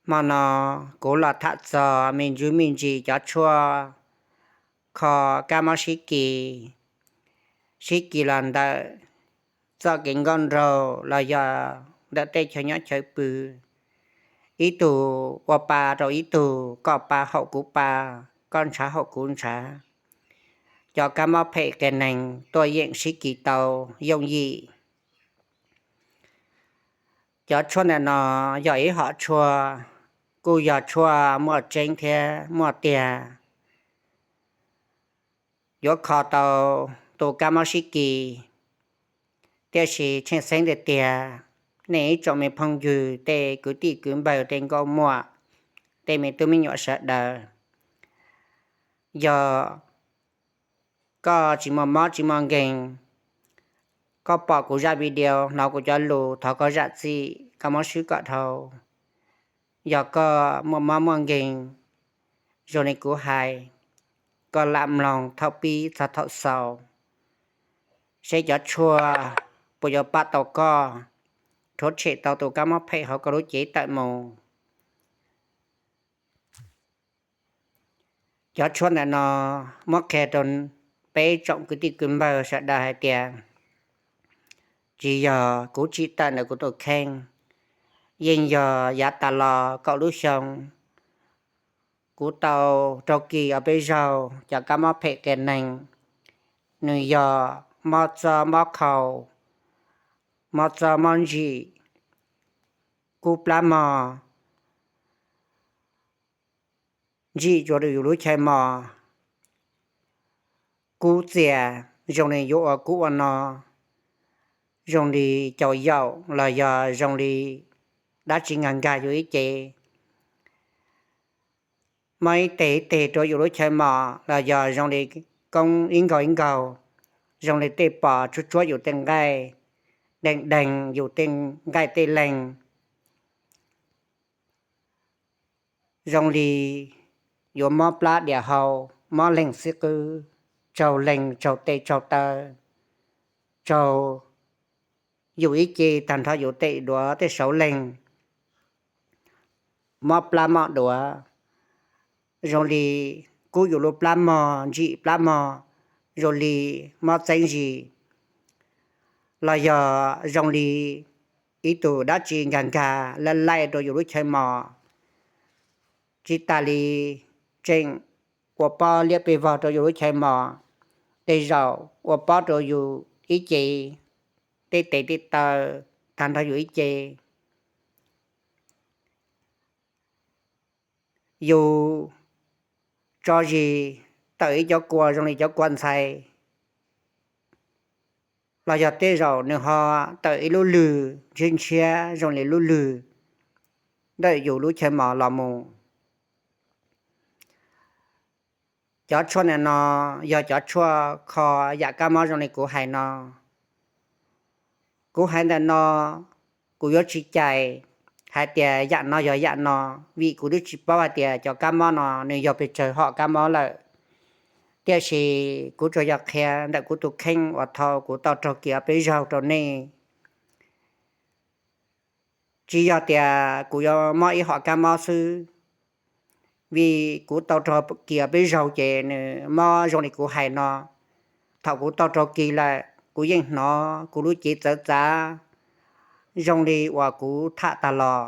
Hmo no kuv los tham txog me ntsis me ntsis cov tshuaj kho kab mob sib kis, sib kis los ntawm txoj kev nkauj nraug los yog ntawm tej chaw nyob chaw pw, ib tug ua pa rau ib tug, koj pa haum kuv pa, koj ntshav haum kuv ntshav. Cov kab mob phem qias neeg tuaj yeem sib kis tau yooj yim. Cov tshuaj ntawm no yog ib hom tshuaj, kuj yog tshuaj muaj tseeb thiab muaj tiag, yuav kho tau tus kab mob sib kis. Tiam sis tsheej xeeb tiag tiag, nej ib tsoom me phooj ywg, tej kwv tij kwv npawg, tej nkauj muam, tej me tub me nyuam sawv daws, yog koj tsis muaj mob tsis muaj nkeeg, koj pom kuv zaj video, hnov kuv cov lus, thov koj zam txim, koj muab swb kom dhau. Yog koj muaj mob muaj nkeeg zoo li kuv hais, koj lam mloog thaum pib txog thaum xaus, seb cov tshuaj puas yuav pab tau koj, rhuav tshem tau tus kab mob phem hauv koj lub cev tawm mus. Cov tshuaj ntawm no muab qhia rau peb tsoom kwv tij kwv npawg sawv daws hais tias, tsis yog kuv tsim tawm ntawm kuv tus kheej, yeej yog yav tas los kaum lub xyoo, kuv tau raug kis ob peb zaug cov kab mob phem qias neeg. Nws yog mob txob mob khau, mob txob mob ntsim, kub plab mog, ntsim rau yus lub chaw mos, kub txias, zoo li yuav ua kub ua no, zoo li caum yaum los yog zoo li dab tsi nkag nkag yus ib ce. Mob ib teg ib teg rau yus lub chaw mos los yog zoo li koob ib nkaug ib nkaug, zoo li tej pos tsuab tsuab yus tej nqaij, deeg deeg yus tej nqaij tej leeg, zoo li yuav mob plab diam hau, mob leeg xib qwb, tsaug leeg tsaug tes tsaug taw, tsaug yus ib ce tag nrho yus tej duav tej saud leeg, mob plab mob duav, zoo li kub yus lub plab mog, ntsim plab mog, zoo li mob txeeb zis, los yog zoo li ib tug dab tsi nkag nkag laij laij rau yus lub chaw mos, tsis tas li tseem ua pob liab pes vog rau yus lub chaw mos, tej zaum ua pob rau yus ib ce, tej tes tej taw, tag nrho yus ib ce. Yus tso zis tawm ib cov kua zoo li cov kua ntxhais, los yog tej zaum nws ho tawm ib lub lwg ntshiab ntshiab zoo li lub lwg ntawm yus lub chaw mos los mus. Cov tshuaj ntawm no yog cov tshuaj kho yam kab mob zoo li kuv hais no. Kuv hais ntawm no, kuv yuav tsis cais hais tias yam no yog yam no, vim kuv twb tsis paub hais tias cov kab mob no nws yog pes tsawg hom kab mob lawm. Tiam sis kuv tsuas yog qhia ntawm kuv tus kheej uas thaum kuv tau raug kis ob peb zaug rau nej. Tsis yog tias kuv yuav mob ib hom kab mob xwb, vim kuv tau raug kis ob peb zaug ces nws mob zoo li kuv hais no. Thaum kuv tau raug kis lawm, kuv yeej hnov kuv lub cev txawv txav zoo li uas kuv tham tas los,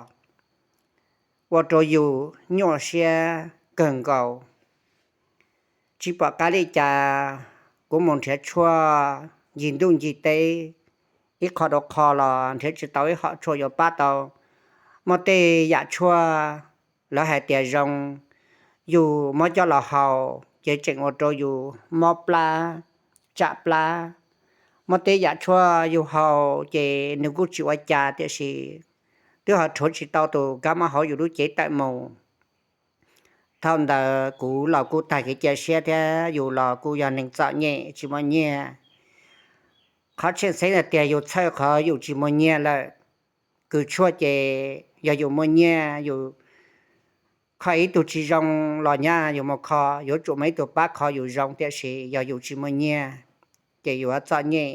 ua rau yus nyuaj siab kawg nkaus. Tsis pom qab li cas, kuv mus nrhiav tshuaj ncig ntuj ncig teb, ib qho rau qho los nrhiav tsis tau ib hom tshuaj yuav pab tau. Muaj tej yam tshuaj lawv hais tias zoo, yus muab coj los haus ces tseem ua rau yus mob plab, tsam plab. Muaj tej yam tshuaj yus haus ces nws kuj tsis ua cas tiam sis twb ho rhuav tsis tau tus kab mob hauv yus lub cev tawm mus. Thaum ntawd kuv los kuj tag kev cia siab thiab yus los kuj yog neeg txom nyem tsis muaj nyiaj. Qhov tseem ceeb tiag tiag yus txhawj qhov yus tsis muaj nyiaj lawm. Kws tshuaj ces yog yus muaj nyiaj, yus kho ib tug tsis zoo los nyaj yus mus kho, yuav tsum muaj ib tug pab kho yus zoo, tiam sis yog yus tsis muaj nyiaj ces yus txom nyem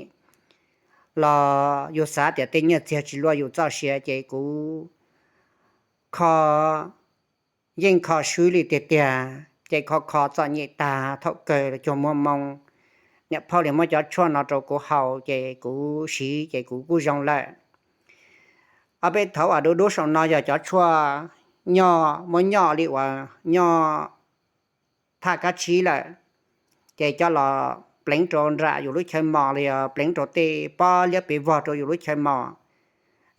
los yus xav tias tej nyiaj txiag tsis luaj yus txoj sia ces kuv kho yeej kho swb li tiag tiag, ces kho kho txom nyem tag thaum kawg cuag muaj moo. Niam phauj li muab cov tshuaj no rau kuv haus ces kuv siv ces kuv kuj zoo lawm. Ob peb thaum uas dub dub saum no yog cov tshuaj nyoj, muab nyoj li uas nyoj thaj kab tsib lawm, ces coj los pleev rau nram yus lub chaw mos los yog pleev rau tej pob liab pes vog rau yus lub chaw mos,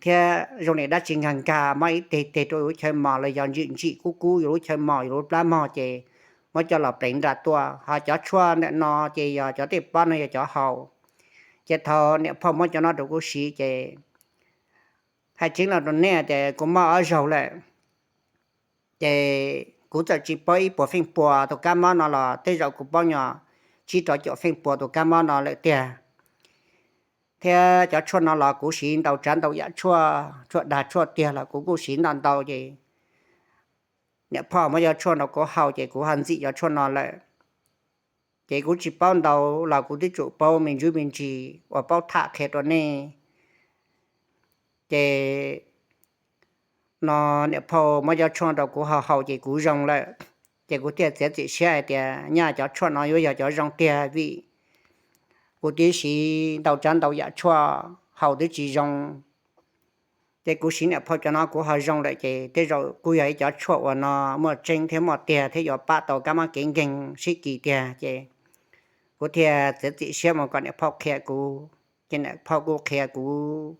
thiab zoo li dab tsi nkag nkag muab ib teg teg rau yus lub chaw mos los yog ntsim ntsim kub kub yus lub chaw mos yus lub plab mog ces muab coj los pleev nram tuaj. Ho cov tshuaj ntawm no ces yog cov tej pob no yog cov haus. Ces thaum niam phauj muab cov no rau kuv siv ces hais tseeb los rau nej tias kuv mob ob zaug lawm. Ces kuv txawm tsis paub ib puas feem pua tus kab mob no los tej zaum kuv paub nyog tsib rau caum feem pua tus kab mob no lawm tiag. Thiab cov tshuaj no los kuv siv ntau tsav ntau yam tshuaj, tshuaj dag tshuaj tiag los kuv kuj siv ntau ntau ces niam phauj muab cov tshuaj no kuv haus ces kuv ho ntxim cov tshuaj no lawm. Ces kuv tsis paub ntau los kuv twb tsum paub me ntsis me ntsis uas paub tham qhia rau nej. Ces no niam phauj muab cov tshuaj rau kuv haus haus ces kuv zoo lawm. Ces kuv thiaj txiav txim siab hais tias nyaj cov tshuaj no yuav yog cov zoo tiag vim kuv twb siv ntau tsav ntau yam tshuaj haus twb tsis zoo. Ces kuv siv niam phauj cov no kuv ho zoo lawm ces tej zaum kuj yog ib cov tshuaj uas no muaj tseeb thiab muaj tiag thiab yuav pab tau kab mob kev nkeeg sib kis tiag ces kuv thiaj txiav txim siab mus kom niam phauj qhia kuv. Ces niam phauj kuj qhia kuv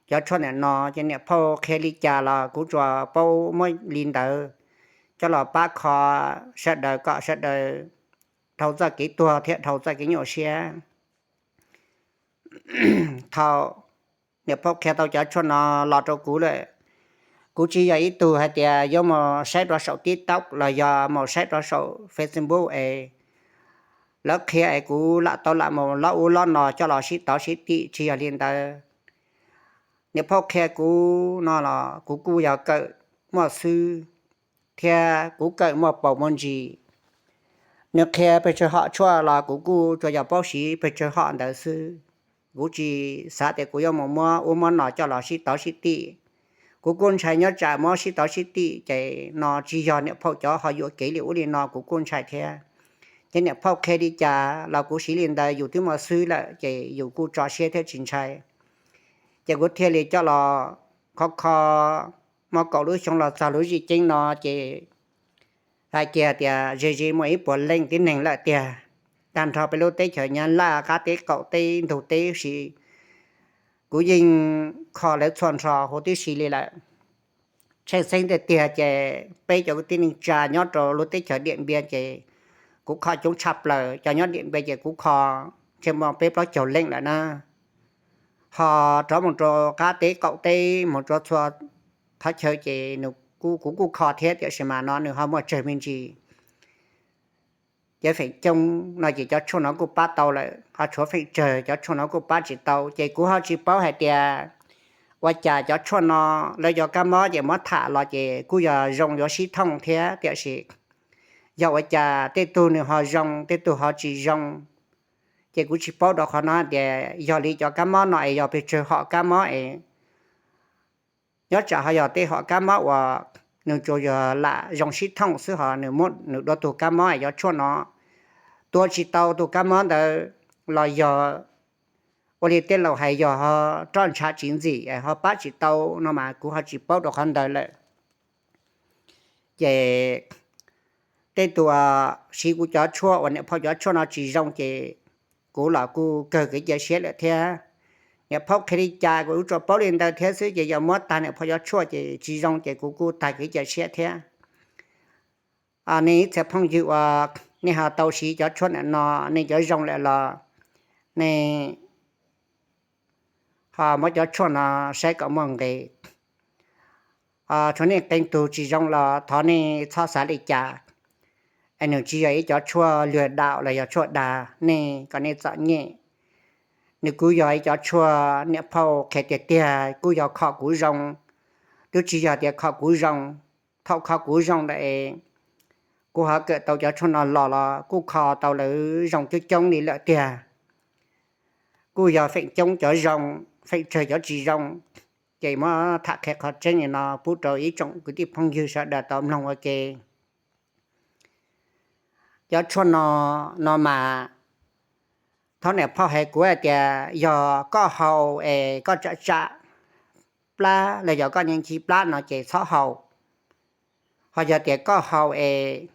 cov tshuaj ntawm no ces niam phauj qhia li cas los kuv tsuas paub muab li ntawd coj los pab kho sawv daws kom sawv daws dhau txoj kev tuag thiab dhau txoj kev nyuaj siab. Thaum niam phauj qhia tau cov tshuaj no los rau kuv lawm, kuv tsis yog ib tug hais tias yuav mus saib rau saum TikTok los yog mus saib rau saum Facebook es lawv qhia es kuv lam tau lam mus lob ub lob no coj los sib tauv sib tim, tsis yog li ntawd. Niam phauj qhia kuv no los kuv kuj yog kawm muaj xwb, thiab kuv kawm muaj paus muaj ntsis. Nws qhia pes tsawg hom tshuaj los kuv kuj tsuas yog paub siv pes tsawg hom ntawd xwb. Kuv tsis xav tias kuv yuav mus muab ub muab no coj los sib tauv sib tim. Kuv kuj ntshai nyob tsam muab sib tauv sib tim ces no tsis yog niam phauj cov ho yuam kev li ub li no kuv kuj ntshai thiab. Ces niam phauj qhia li cas los kuv siv li ntawd, yus twb muaj xwb lawm ces yus kuj tso siab thiab tsis ntshai. Ces kuv thiaj li coj los kho kho, muaj kaum lub xyoo los txog lub zij ceeb no ces hais kiag tias ze ze muaj ib puas leej tib neeg lawm tiag, tag nrho peb lub teb chaws Nyab Laj qab teb qaum teb ntug teb si, kuv yeej kho lawv txhua nrho huv tib si li lawm. Tshwj xeeb tiag tiag ces peb cov kwv tij neej tsa nyob rau lub teb chaws Diam Npias ces kuv kho coob tshaj plaws, cov nyob Diam Npias ces kuv kho ntshe muaj peb plaub caug leej lawm na. Ho rov mus rau qab teb qaum teb mus rau txhua qhov chaw ces nws kuj, kuv kuj kho thiab, tiam sis mas no nws ho muaj tsawg me ntsis. Ces feem coob no ces cov tshuaj no kuj pab tau lawm, ho tshuav feem tsawg cov tshuaj no kuj pab tsis tau. Ces kuv ho tsis paub hais tias ua cas cov tshuaj no lawv cov kab mob ces muab tham los ces kuj yog zoo yuav sib thooj thiab, tiam sis yog ua cas tej tug nws ho zoo tej tug ho tsis zoo. Ces kuv tsis paub rau qhov no tias yog li cov kab mob no es yog pes tsawg hom kab mob es nyob tsam ho yog tej hom kab mob uas nws tsuas yog lam zoo sib thooj xwb, ho nws muab nws dua tug kab mob es cov tshuaj no tua tsis tau tus kab mob ntawd, los yog ua li tej laus hais yog ho roj ntsha tsis ntxim es ho pab tsis tau no mas kuv ho tsis paub rau qhov ntawd lawm. Ces tej tus siv kuv cov tshuaj uas niam phauj cov tshuaj no tsis zoo ces kuv los kuj kawg kev cia siab lawm thiab. Niam phauj qhia li cas kuv tsuas paub li ntawd thiab xwb, ces yog muab tag niam phauj cov tshuaj ces tsis zoo ces kuv kuj tag kev cia siab thiab. Nej ib txhia phooj ywg uas nej ho tau siv cov tshuaj ntawm no nej cov zoo lawm los nej ho muab cov tshuaj no saib kom muaj nqis. Tshuav nej qee tug tsis zoo los thov nej txhob xav li cas, es nws tsis yog ib cov tshuaj lwm daum los yog tshuaj dag nej kom nej txom nyem. Nws kuj yog ib cov tshuaj niam phauj qhia tiag tiag, kuj yog kho kuv zoo, twb tsis yog tias kho kuv zoo. Thaum kho kuv zoo ntawd es kuv ho kawm tau cov tshuaj no los los kuj kho tau lawv zoo coob coob li lawm tiag. Kuj yog feem coob cov zoo, feem tsawg cov tsis zoo. Ces muab tham qhia qhov tseeb li no pub rau ib tsoom kwv tij phooj ywg sawv daws tau mloog ua ke. Cov tshuaj no, no mas thaum niam phauj hais kuv hais tias yog koj haus es koj tsam tsam plab los yog koj nyiaj nchi plab no ces txhob haus. Ho yog tias koj haus es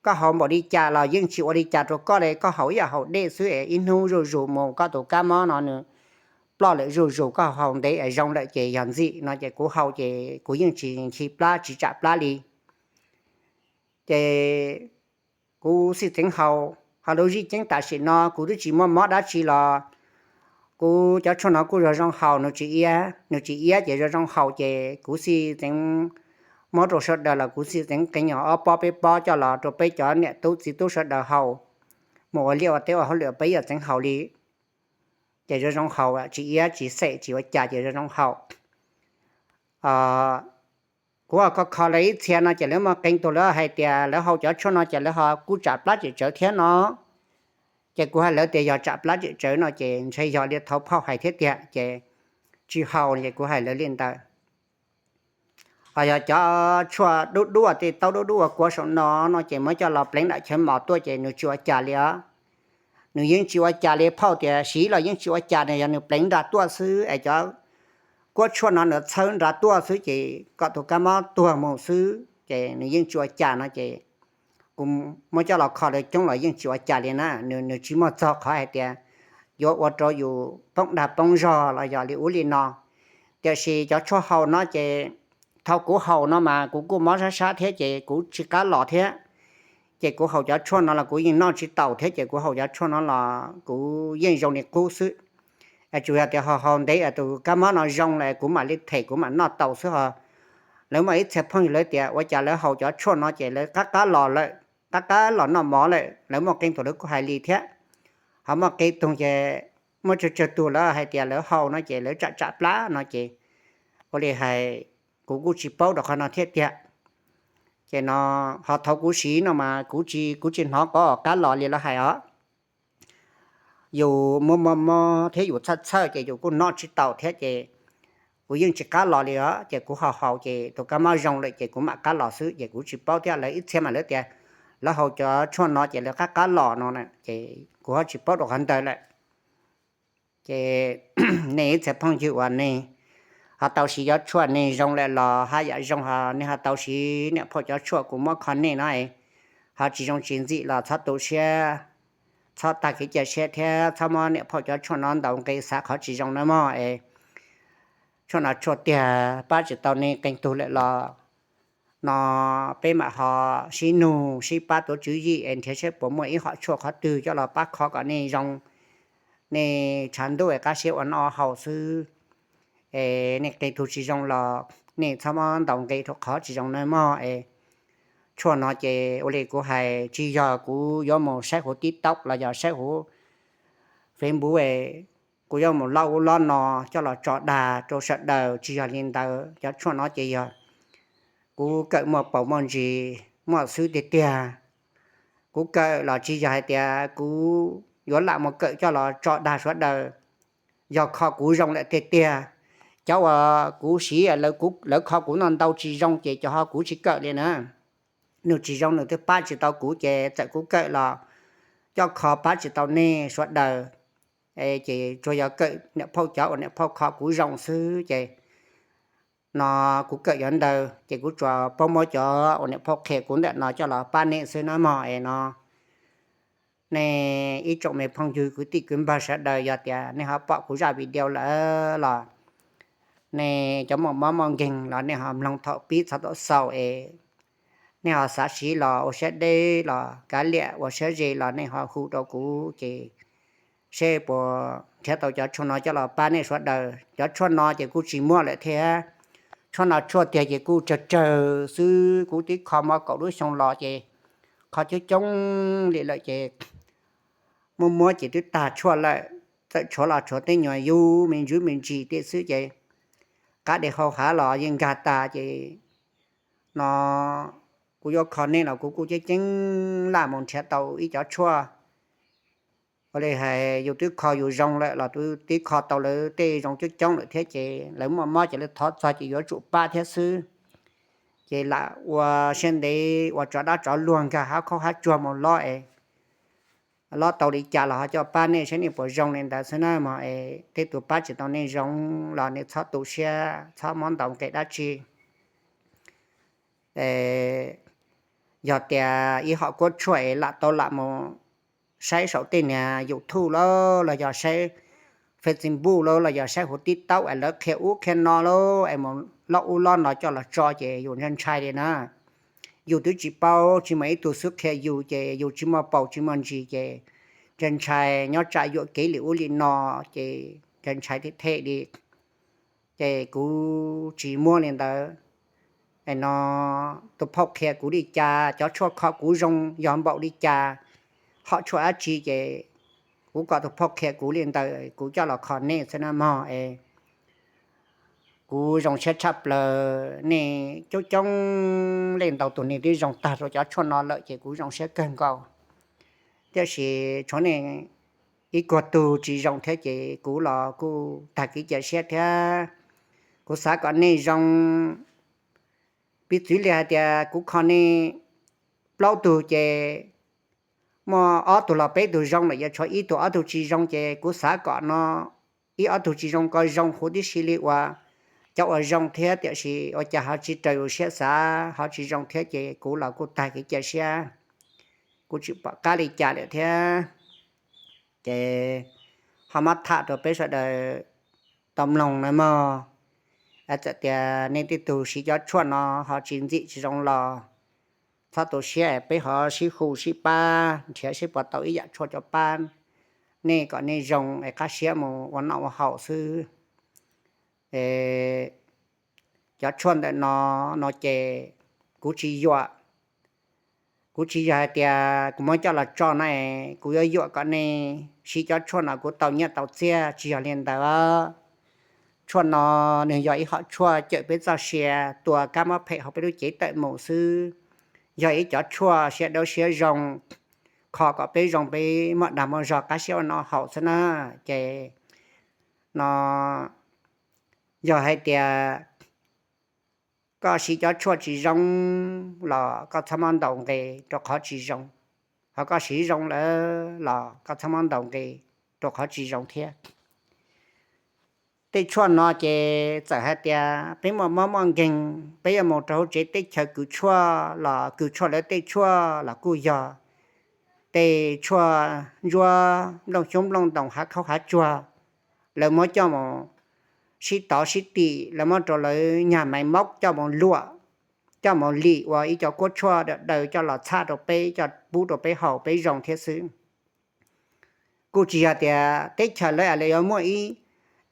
koj haus npaum li cas los yeej tsis ua li cas rau koj li, koj haus ib yam haus dej xwb es ib hnub zuj zus mus koj tus kab mob no nws ploj lawm zuj zus, koj haus ntev es zoo lawm ces yog ntxim no ces kuv haus ces kuv yeej tsis nchi plab tsis tsam plab li. Ces kuv xij txeev haus, ho lub zij ceeb tam sim no kuv twb tsis muaj mob dab tsi los kuv cov tshuaj no kuj zoo zoo haus, nws tsis iab, nws tsis iab ces zoo zoo haus ces kuv xij txeev muab rau sawv daws los kuv xij txeev qee ob pob peb pob coj los rau peb cov niam tub txiv tub sawv daws haus, mus ua liaj ua teb ua hauj lwm peb yeej txeev haus li. Ces zoo zoo haus, tsis iab tsis xem tsis ua cas ces zoo zoo haus. Kuv ho kho kho lawv ib txhia no ces lawv muaj qee tug lawv hais tias lawv haus cov tshuaj no ces lawv ho kuj tsam plab tsem tsawv thiab no. Ces kuv hais lawv tias yog tsam plab tsem tsawv no ces ntshe yog li thaum phauj hais thiab tiag ces tsis haus ces kuv hais lawv li ntawd. Ho yog cov tshuaj dub dub tej taub dub dub uas kuav saum no no ces muab coj los pleev nram chaw mos tuaj ces nws tsis ua cas li os. Nws yeej tsis ua cas li, phauj tias siv los yeej tsis ua cas, nws yog nws pleev nra tuaj xwb es cov kuab tshuaj no nws txhawb nra tuaj xwb ces kom tus kab mob tuag mus xwb ces nws yeej tsis ua cas no ces kuv muab coj los kho lawv coob los yeej tsis ua cas li na. Nws tsis muaj txog qhov hais tias yuav ua rau yus poob dag poob zog los yog li ub li no. Tiam sis cov tshuaj haus no ces thaum kuv haus no mas kuv kuj mob sab sab thiab ces kuv tsis qab los thiab. Ces kuv haus cov tshuaj no los kuv yeej noj tsis taus thiab ces kuv haus cov tshuaj no los kuv yeej zoo li qub xwb. Tsuas yog tias haus haus ntev tus kab mob no zoo lawm kuv mam li them kuv mam noj tau xwb ho. Lawv muaj ib txhia phooj ywg lawv tias ua cas lawv haus cov tshuaj no ces lawv qab qab los lawm, qab qab los noj mov lawm, lawv muaj qee tug lawv kuj hais li thiab. Ho muaj qee tug ces muaj tsawg tsawg tug lawv hais tias lawv haus no ces lawv tsam tsam plab no ces ua li hais kuv kuj tsis paub rau qhov no thiab tiag. Ces no ho thaum kuv siv no mas kuv tsis, kuv tsis hnov qab los li lawv hais os. Yus muaj mob mob thiab yus txhawj txhawj ces yus kuj noj tsis taus thiab ces kuv yeej tsis qab los li os. Ces kuv ho haus ces tus kab mob zoo lawm ces kuv mam qab los xwb ces kuv tsis paub thiab. Lawv ib txhia mas lawv tias lawv haus cov tshuaj no ces lawv qab qab los no ces kuv ho tsis paub rau qhov ntawd lawm. Ces nej ib txhia phooj ywg uas nej ho tau siv cov tshuaj nej zoo lawm los haj yam zoo, ho nej ho tau siv niam phauj cov tshuaj kuv muab kho nej no es ho tsis zoo tsis ntxim los txhob tu siab, txhob tag kev cia siab thiab txhob muab niam phauj cov tshuaj no ntaus nqi xav qhov tsis zoo nawb mog es. Tshuaj no tshuaj tiag pab tsis tau nej qee tug lawm los no peb mam ho sib nug sib pab tuav tswv yim es nrhiav saib puas muaj ib hom tshuaj qhov twg coj los pab kho kom nej zoo, nej tshav ntuj es qab siab ua noj haus xwb. Es nej qee tug tsis zoo los nej txhob muab ntaus nqi rau qhov tsis zoo nawb mog es. Tshuaj no ces ua li kuv hais tsis yog kuv yuav mus saib huv TikTok los yog saib huv Facebook es kuv yuav mus lob ub lob no coj los tso dag rau sawv daws, tsis yog li ntawd. Cov tshuaj no ces yog kuv kawm muaj paus muaj ntsis muaj xwb tiag tiag. Kuv kawm los tsis yog hais tias kuv yuav lam mus kawm coj los tso dag sawv daws. Yog kho kuv zoo lawm tiag tiag. Cov uas kuv siv lawv kho kuv no ntau tsis zoo ces cov ho kuv tsis kawm li na. Nws tsis zoo nws twb pab tsis tau kuv ces txawm kuv kawm los coj kho pab tsis tau nej sawv daws. Ces tsuas yog kawm niam phauj cov uas niam phauj kho kuv zoo xwb ces no kuv kawm yuav ntawd ces kuv tsuas paub muab cov uas niam phauj qhia kuv ntawm no coj los pab nej xwb nawb mog es no. Nej ib tsoom me phooj ywg kwv tij kwv npawg sawv daws yog tias nej ho pom kuv zaj video lawm los nej cov muaj mob muaj nkeeg los nej ho mloog thaum pib txog thaum xaus es nej ho xav siv los ua siab deb los kav liam ua siab ze los nej ho hu rau kuv ces seb puas nrhiav tau cov tshuaj no coj los pab nej sawv daws. Cov tshuaj no ces kuj tsis muaj lawm thiab. Tshuaj no tshuaj tiag ces kuj tsawg tsawg xwb, kuv twb kho muaj kaum lub xyoo los ces kho coob coob li lawm ces muab muab ces twb tag tshuaj lawm. Txawm tshuav los tshuav tej nyuag yub me ntsis me ntsis tej xwb ces qab dej hauv hav los yeej nkag tas ces no kuv yuav kho nej los kuv kuj ceeb ceeb laj mus nrhiav tau ib cov tshuaj ua li hais yus twb kho yus zoo lawm los twb kho tau lawv tej zoo coob coob lawm thiab ces lawv muaj mob ces lawv thov txog ces yuav tsum pab thiab xwb. Ces lam ua siab ntev ua tsov dab tsov luag nkag hab khaub hab tsuag mus lob es lob tau li cas los ho coj pab nej saib nej puas zoo li ntawd xwb na mog. Es tej tus pab tsis tau nej zoo los nej txhob tu siab txhob mob ntaus nqe dab tsi. Yog tias ib hom kuab tshuaj es lam tau lam mus saib saum tej niag YouTube lauj los yog saib Facebook lauj los yog saib huv TikTok es lawv qhia ub qhia no lauj es mus lob ub lob no coj los tso ces yus ntshai ntshai li na. Yus twb tsis paub tsis muaj ib tug xub qhia yus ces yus tsis muaj paus tsis muaj ntsis ces ntshai ntshai nyob tsam yuam kev li ub li no ces ntshai ntshai thiab thiaj li ces kuv tsis muab li ntawd. No tus phauj qhia kuv li cas cov tshuaj kho kuv zoo yog npaum li cas, hom tshuaj dab tsi ces kuv kom tus phauj qhia kuv li ntawd kuv coj los kho nej xwb na mog. Es kuv zoo siab tshaj plaws nej coob coob leej ntau tus niag twb zoo tag rau cov tshuaj no lawm ces kuv zoo siab kawg nkaus. Tiam sis tshuav nej ib kuag tug tsis zoo thiab ces kuv los kuj tag kev cia siab thiab. Kuv xav kom nej zoo, piv txwv li hais tias kuv kho nej plaub tug ces muaj ob tug los peb tug zoo lawm yuav tshuav ib tug ob tug tsis zoo ces kuv xav kom no ib ob tug tsis zoo ko zoo huv tib si li uas cov uas zoo thiab tiam sis ua cas ho tsis raws yus siab xav ho tsis zoo thiab ces kuv los kuj tag kev cia siab, kuv tsis pom qab li cas lawm thiab. Ces ho muab tham rau peb sawv daws tau mloog na mog. Txawm tias nej tej tug siv cov tshuaj no ho tsis ntxim tsis zoo los txhob tu siab, peb ho sib hu sib pab nrhiav seb puas tau ib yam tshuaj coj pab nej kom nej zoo es qab siab mus ua noj ua haus xwb. Cov tshuaj ntawm no, no ces kuv tsis yuam, kuv tsis yog hais tias kuv muab coj los tso na es kuv yuav yuam kom nej siv cov tshuaj no kuv tau nyiaj tau txiaj, tsis yog li ntawd. Tshuaj no nws yog ib hom tshuaj cawm peb txoj sia, tua kab mob phem hauv peb lub cev tawm mus xwb. Yog ib cov tshuaj siab dawb siab zoo, kho kom peb zoo peb muaj dag muaj zog qab siab ua noj haus xwb na. Ces no yog hais tias koj siv cov tshuaj tsis zoo los koj txhob muab ntaus nqe rau qhov tsis zoo, ho koj siv zoo lawm los koj txhob muab ntaus nqe rau qhov tsis zoo thiab. Tej tshuaj no ces txawm hais tias peb muaj mob muaj nkeeg, peb yuav mus rau hauv tsev teb chaws kws tshuaj los kws tshuaj lawv tej tshuaj los kuj yog tej tshuaj ntsuab nplooj xyoob nplooj ntoos hav khaub hav tsuag, lawv muab coj mus sib tov sib tim, lawv muab rau lawv nyag maiv maub coj mus luam, coj mus lim ua ib cov kuab tshuaj daws daws coj los txhaj rau peb, coj pub rau peb haus peb zoo thiab xwb. Kuj tsis yog tias teb chaws lawv es lawv yuav muaj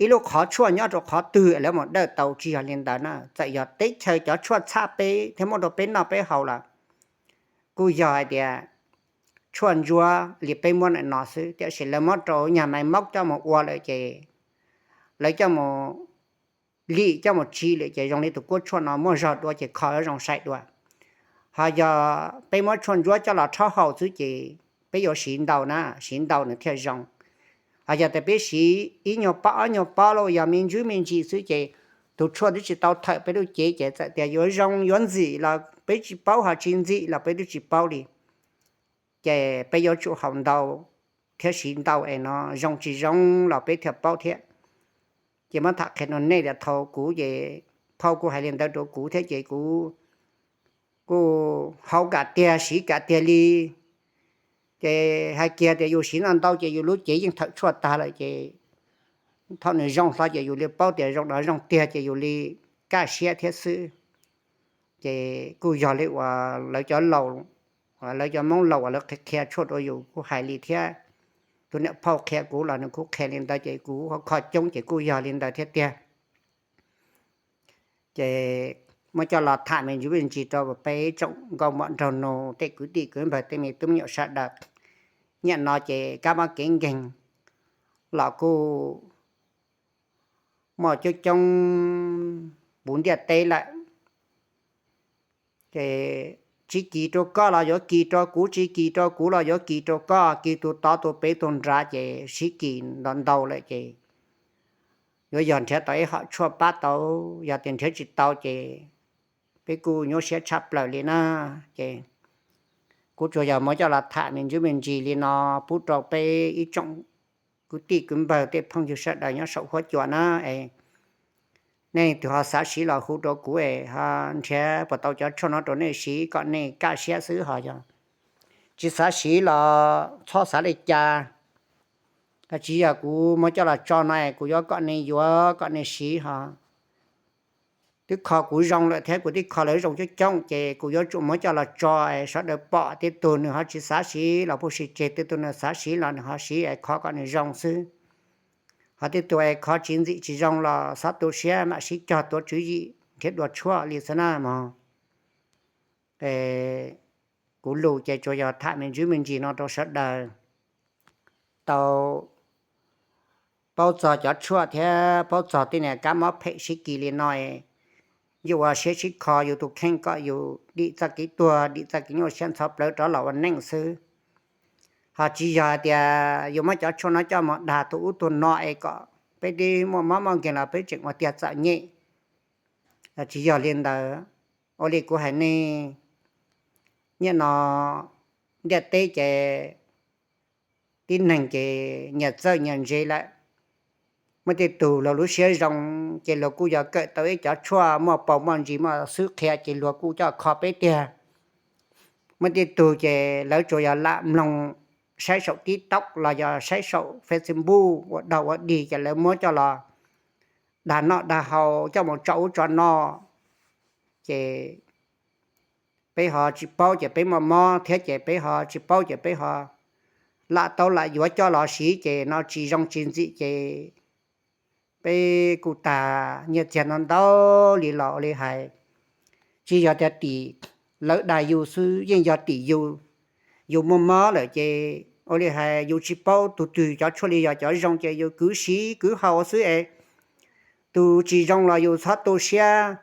ib lub qhov tshuaj nyob rau qhov twg lawv mus dawj tau, tsis yog li ntawd na. Txawm yog teb chaws cov tshuaj txhaj peb thiab muab rau peb noj peb haus los kuj yog hais tias tshuaj ntsuab li peb muab ntawm no xwb, tiam sis lawv muab rau nyag maiv maub coj mus ua lawm ces lawv coj mus lim coj mus tsi lawm ces zoo li tus kuab tshuaj no muaj zog dua ces kho yuav zoo sai dua. Ho yog peb muab tshuaj ntsuab coj los rhaub haus xwb ces peb yuav siv ntau na, siv ntau nws thiaj zoo. Ho yog tias peb siv ib nyuag pob ob nyuag pob los yog me ntsis me ntsis xwb ces tus tshuaj twb tsis tau thawm peb lub cev ces txawm tias yuav zoo yuav ntxim los peb tsis paub, ho tsis ntxim los peb twb tsis paub li. Ces peb yuav tsum haus ntau thiab siv ntau es no zoo tsis zoo los peb thiaj paub thiab. Ces muab tham qhia rau nej tias thaum kuv ces phauj kuj hais li ntawd rau kuv thiab ces kuv kuj haus kam tiag siv kam tiag li. Ces hais kiag tias yus siv ntau ntau ces yus lub cev yeej thawm tshuaj tag lawm ces thaum nws zoo hlo ces yus li paub tias zoo no zoo tiag ces yus li kaj siab thiab xwb. Ces kuj yog li uas lawv cov laus, lawv cov Hmoob laus uas lawv qhia qhia tshuaj rau yus kuj hais li thiab. Tus niam phauj qhia kuv los nws kuj qhia li ntawd ces kuv kho coob ces kuj yog li ntawd thiab tiag. Ces muab coj los tham me ntsis me ntsis rau peb tsoom nkauj muam nraug nus tej kwv tij kwv npawg tej me tub me nyuam sawv daws. Nyiaj no ces kab mob kev nkeeg los kuj muaj coob coob puv ntiaj teb lawm. Ces tsis kis rau koj los yuav kis rau kuv, tsis kis rau kuv los yuav kis rau koj, kis tus tod tus pem tus nrad ces sib kis ntau ntau lawm ces yuav yog nrhiav tau ib hom tshuaj pab tau, yog tias nrhiav tsis tau ces peb kuj nyuaj siab tshaj plaws li na. Ces kuv tsuas yog muab coj los tham me ntsis me ntsis li no pub rau peb ib tsoom kwv tij kwv npawg tej phooj ywg sawv daws nyob saum huab cua na. Nej tus ho xav siv los hu rau kuv es ho nrhiav puas tau cov tshuaj no rau nej siv kom nej kaj siab xwb, ho yog tsis xav siv los txhob xav li cas. Tsis yog kuv muab coj los tso no es kuv yuav kom nej yuav kom nej siv ho. Twb kho kuv zoo lawm thiab kuv twb kho lawv zoo coob coob ces kuv yuav tsum muab coj los tso es sawv daws pom, tej tug nws ho tsis xav siv los puj si tseg, tej tug nws xav siv los nws ho siv es kho kom nws zoo xwb. Ho tej tug es kho tsis ntxim tsis zoo los txhob tu siab, mam sib cog tuav tswv yim nrhiav dua tshuaj li xwb na mog. Kuv lus ces tsuas yog tham me ntsis me ntsis no rau sawv daws tau paub txog cov tshuaj thiab paub txog tej niag kab mob phem sib kis li no, yuav ua siab sib kho yus tus kheej kom yus dim txoj kev tuag, dim txoj kev nyuaj siab ntxhov plawv rov los ua neej xwb. Ho tsis yog tias yus muab cov tshuaj no coj mus dag tus ub tus no es kom peb twb muaj mob muaj nkeeg los peb tseem ua tiag txom nyem. Tsis yog li ntawd. Ua li kuv hais nej, nyiaj no ntiaj teb ces tib neeg ces nyias txawj nyias ntse lawm. Muaj tej tug luag lub siab zoo ces luag kuj yog kawm tau ib cov tshuaj muaj paus muaj ntsis muaj xwb qhia ces luag kuj coj kho peb tiag. Muaj tej tug ces lawv tsuas yog lam mloog saib saum TikTok los yog saib saum Facebook ua dog ua dig ces lawv muab coj los dag noj dag haus coj mus tso ub tso no, ces peb ho tsis paub ces peb muaj mob thiab ces peb ho tsis paub ces peb ho lam tau lam yuav coj los siv ces no tsis zoo tsis ntxim ces peb kuj tag nyiaj txiag ntau ntau li los ua li hais. Tsis yog tias tim lawv dag yus xwb, yeej yog tim yus. Yus muaj mob lawm ces ua li hais yus tsis paub tus twg cov tshuaj li yog cov zoo ces yus kwv siv kwv haus xwb es tus tsis zoo los yus txhob tu siab,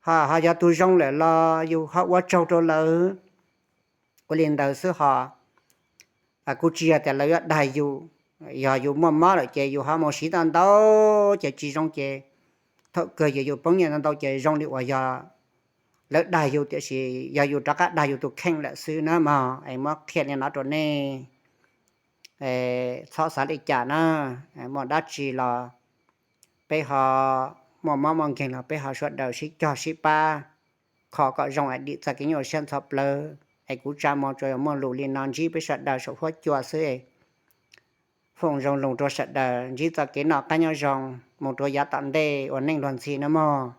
ho yog tus zoo lawm los yus ho ua tsaug rau lawv. Ua li ntawd xwb ho kuj tsis yog tias lawv yuav dag yus. Yog yus muaj mob lawm ces yus ho mus siv tau ntau ces tsis zoo ces thaum kawg yus poob nyiaj ntau ntau ces zoo li uas yog lawv dag yus tiam sis yog yus rov qab dag yus tus kheej lawm xwb na mog. Es muab qhia li no rau nej, txhob xav li cas na. Muaj dab tsi los peb ho, muaj mob muaj nkeeg los peb ho sawv daws sib cog sib pab kho kom zoo es dim txoj kev nyuaj siab ntxhov plawv. Es kuv tsa mo tsuas yog muaj lus li no ntsib peb sawv daws saum huab cua xwb. Foom zoo lus rau sawv daws ntsib txoj kev noj qab nyob zoo mus rau yav tom ntej ua neej luag ntxhi nawb mog.